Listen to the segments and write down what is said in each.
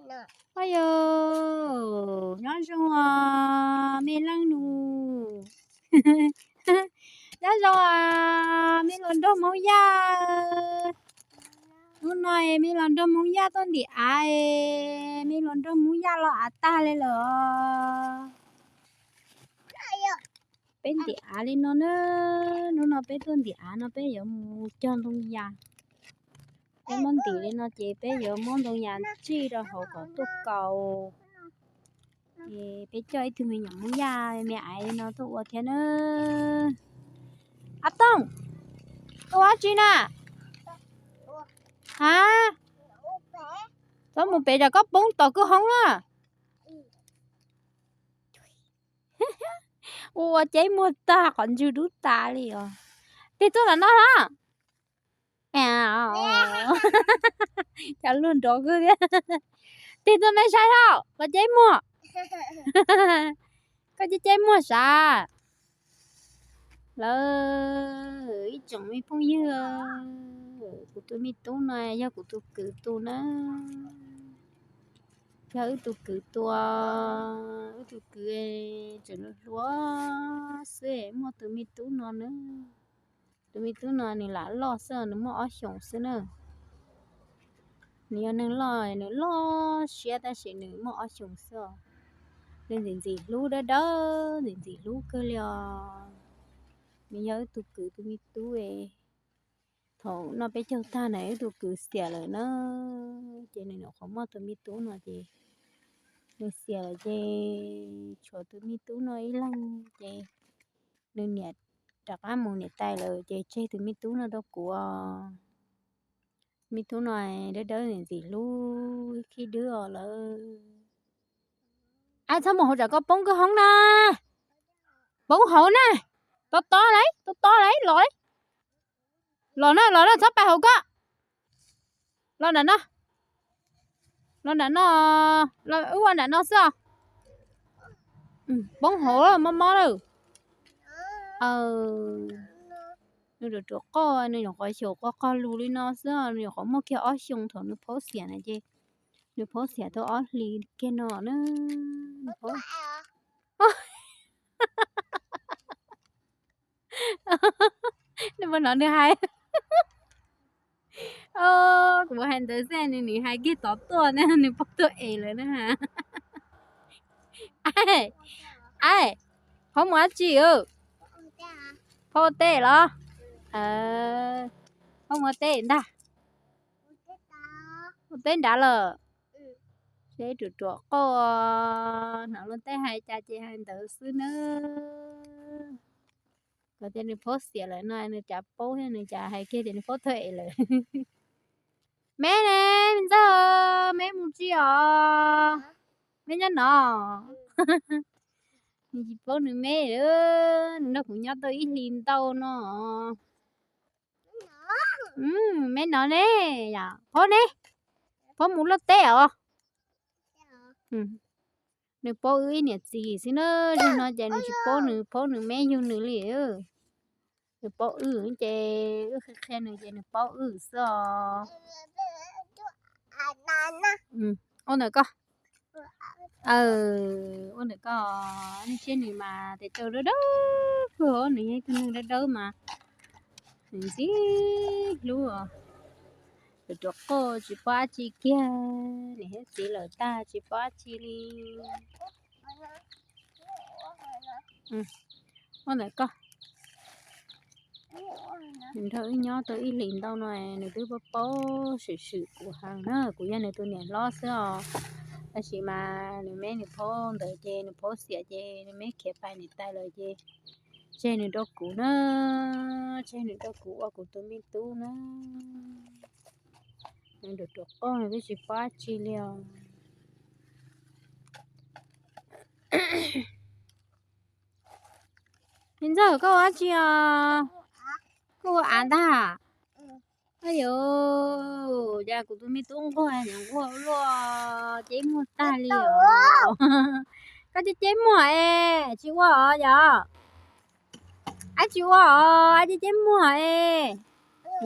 Ua yog, nyob zoo os me leej nus. Nyob zoo os me hluas nraug Hmoob Yaj. Hnub no me hluas nraug Hmoob Yaj tuaj ntim av, me hluas nraug Hmoob Yaj los av tag li lawm os. Peb ntim av li no na, hnub no peb tuaj ntim av no peb yuav mus cog ntoo yas. Peb muab ntim li no ces peb yuav muab ntoo yas tsij rau hauv kom tuaj kaus. Ces peb coj ib tug me nyuam Hmoob Yaj me me aiv li no tuaj ua thiab na. Ab Tooj, ua dab tsi na? Ha, txhob mus pem tsam koj poob tom kwj hoob na. Ua ceb muag tag qhov ntswg dub tas li os. Tig tuaj ntawm no los. Cas luag nrov kawg thiab. Tig tuaj me saib lauj, ua ceb muag. Koj ceb ceb muag sav. Lawv ib tsoom me phooj ywg, kuv tus me tub no yog kuv tus kwv tus na. Yog wb tus kwv tus, wb tus kwv tseem hluas xwb muaj tus me tub no na. Tus me tub no nws lam loj xwb, nws muaj ob xyoos xwb na. Nws yog neeg loj, nws loj siab tab sis nws muaj ob xyoos xwb os. Nws ntxim ntxim hlub dawb dawb, ntxim ntxim hlub kawg li os. Nws yog wb tus kwv tus me tub. Thaum noj peb caug tag na wb tus kwv xiam lawm na, ces nws nyuam qhuav muaj tus me tub no ces nws xiam lawm ces tshuav tus me tub no ib leeg ces nws niam rov qab mus niam tais lawm ces tseg tus me tub no rau kuv os. Me tub no dawb dawb ntxim hlub khib dwb os lawm. Ab, txhob mus hauv tsam koj poob kwj hoob na. Poob hauv na. Tob tob lauj, tob tob lauj, los lauj. Los na, los na, txhob pais hauv koj. Los nram no. Los nram no. Wb ua nram no xwb os. Poob hauv mob mob lawm. Nws ruam ruam qoj, nws nyuam qhuav xyaum qog qog lug li no xwb, nws nyuam qhuav muaj kiag ob xyoos thaum nws phaub xiam na ces nws phaub xiam tau ob hlis kiag no na. Nws phaub, nws phaub no nws hais, kuv hais ntawd xwb nws nim hais kiag tod tuaj na, nws phaub tuaj es lawm na. Ab, phaub mus dab tsi? Phaub ua teb los? Phaub mus ua teb ntag. Ua teb nrad lawm. Seb ruam ruam qoj, hnov luag tej hais cas ces hais ntawd xwb nawb. Kom tias nws phaub xiam lawm no nws cas paub thiab, nws cas hais kiag tias nws phaub tuaj es lawm. Meb ne, me ntxawg, meb mus tsi os? Meb nyob no. Nws tsis paub nws me, nws nrog kuv nyob tau ib hlis ntau no. Meb no ne, yog phaub ne, phaub mus luaj teb os. Nws paub wb ib niam txiv xwb na, zaum no ces nws tsis paub nws phaub nws me yug nws li. Nws paub wb ces wb qhia qhia nws ces nws paub wb xwb os. Ua ntawm koj, ua ntawm koj, nej saib nws mas tes taw dawb dawb kawg, nws yog ib tug neeg dawb dawb mas nws ntxim hlub os. Ruam ruam qoj tsis paub dab tsi kiag, niam thiab txiv lawm tag tsis paub dab tsi li. Ua ntawm koj. Nws nrog wb nyob tau ib hlis ntau no, nws twb paub paub swm swm kuv heev na, kuv yog nws tus niam hlob xwb os. Tab sis mas nws me nws phaub ntawd ces nws phaub xiam ces nws me khiav pais niam tais lawm ces tseg nws rau kuv na, tseg nws rau kuv ua kuv tus me tub na. Nws ruam ruam qoj nws twb tsis paub dab tsi li os. Me ntxawg, koj ua dab tsi os? Koj ua av ntag. Ay yos, cas kuv tus me tub nquag nquag luaj, ceb muag tag li os. Koj ceb ceb muag es tsis ua os yom? Ab tsis ua os, ab ceb ceb muag es.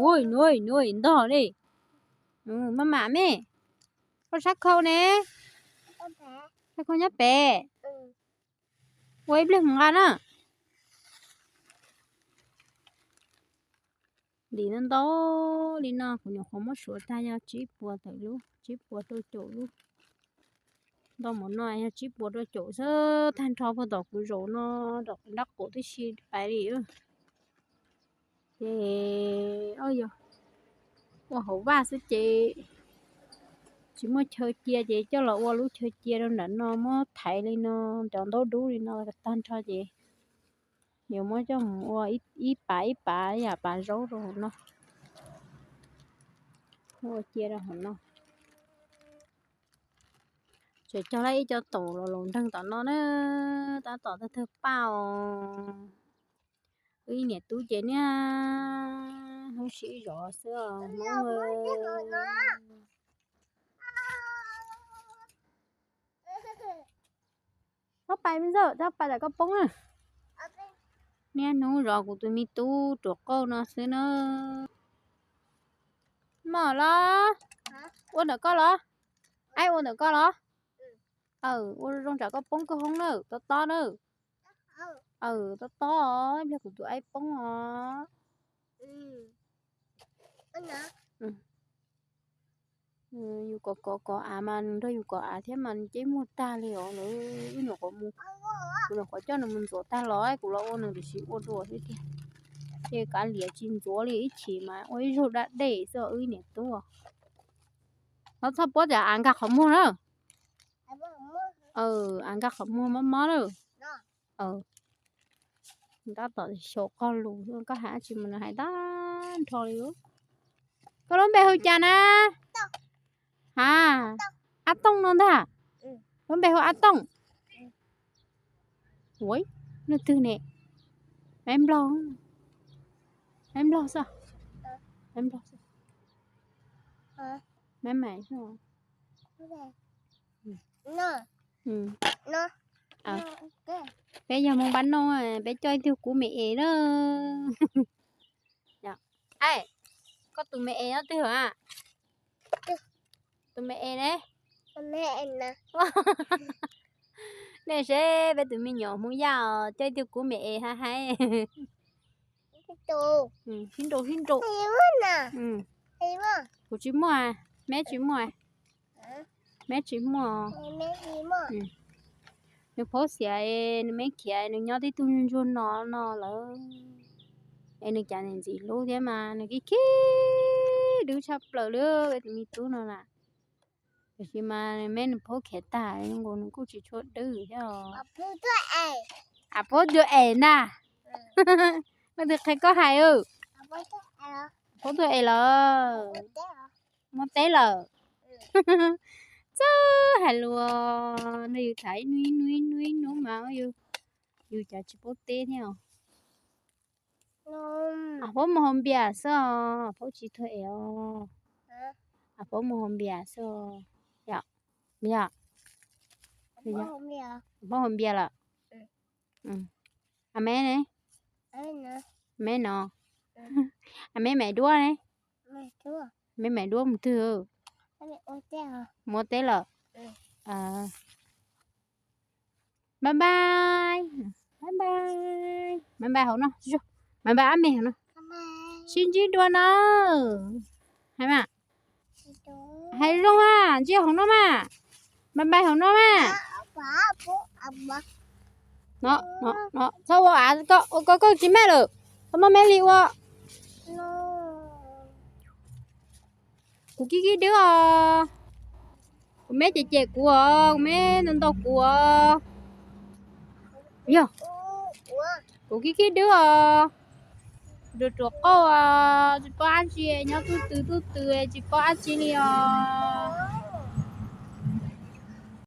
Ua nuav nuav ntog li. Maj mam me. Koj sab khau ne? Sab khau nyob pem. Ua ib pliag mus nqa na. Ntim no ntau li no kuv nyuam qhuav muab suav tag yog tsib puas tawm lub, tsib puas rau caum lub. Ntau mus no yog tsib puas rau caum xwb, tag nrho puag tom kuv zaum no rau nrab qaum tib si pais li. Ces yog ua hauv vaj xwb ces tsis muaj chaw cia ces coj los ua lub chaw cia rau nram no muab thaiv li no, cov ntaub dub li no tag nrho ces yuav muab coj mus ua ib pas ib pas yam pas zaub rau hauv no. Ua cia rau hauv no. Tseem cog lawm ib co taum los laus nreeg tom no na, tab tom tawg tawg paj os. Wb ib niam tub ces niaj hnub sib zov xwb os Hmoob. Txhob pais me ntxawg, txhob pais lam koj poob na. Niaj hnub zov kuv tus me tub ruam qauj no xwb na. Mom los, ua ntawm koj los? Aib ua ntawm koj los? Aw, ua zoo tsam koj poob koj hoob na, tob tob na. Aw, tob tob, ib pliag kuv tus aib poob os. Yus kom kov kov av mas nws nrog yus kov av thiab mas nws ceb muag tag li os lawm. Wb nyuam qhuav mus, kuv nyuam qhuav coj nws mus ntxuav tag los kuv los ua nws tiam sis ua dua xwb tiag. Ces kav liam tsis ntxuav li ib chim mas ua ib zaug dab dej xwb wb niam tub. Los txhob puab tias av nkag qhov muag na. Av nkag qhov muag mob mob lawm. Tab tom xyaum qog lus, koj hais dab tsi mas nws hais tag nrho li. Koj lub npe hu cas na? Ha, Ab Tooj no ntag. Lub npe hu Ab Tooj. Ua, leej twg ne? Maiv Nplog, Maiv Nplog xwb, Maiv Nplog xwb, Maiv Maiv xwb. Peb yog Hmoob Npab Noj, peb coj ib tug kub me es na. Koj tus me es nyob twg a? Tus me es ne? Nej seb peb tus me nyuam Hmoob Yaj os, coj ib tug kub me es hab haib. Sib nraus sib nraus. Kuv tsis muaj, meb tsis muaj, meb tsis muaj. Nws phaub xiam, nws meb khiav, nws nyob tib tug ntsuag no no lawm. Es nws cas ntxim hlub thiab mas nws khib khib dwb tshaj plaws li peb tus me tub no na. Tiam sis mas meb nws phaub khiav tag nkaus nws kuj tsis tshua dwb thiab os. Av phaub tuaj es na. Leej twg qhia koj hais? Phaub tuaj es lawm. Muaj teb lawm. Txawj hais lus, nrog yus tham ib hnub ib hnub ib hnub ib hnub mas yus cas tsis paub teb thiab os. Av phaub mus haus npias xwb os, phaub tsis tuag es os. Av phaub mus haus npias xwb os. Yog, yog, av phaub haus npias lawm. Av meb ne? Meb no, av meb maim duab ne? Meb maim duab mus twg? Mus ua teb lawm. Npais npais, npais npais, npais npais hauv no, npais npais ab me hauv no. Sib ntsib dua na. Hais mas, hais zoo a, ntsib hauv no mas. Npais npais hauv no mas. No, no, txhob ua av, koj, koj tsis maj lawm, koj muab meb li ua. Kuv kib kib dwb os. Kuv meb cem cem kuv os, kuv meb ntaus ntaus kuv os. Yog, kuv kib kib dwb os. Ruam ruam qauj os, tsis paub dab tsi, nyob tub tw tub tw tsis paub dab tsi li os.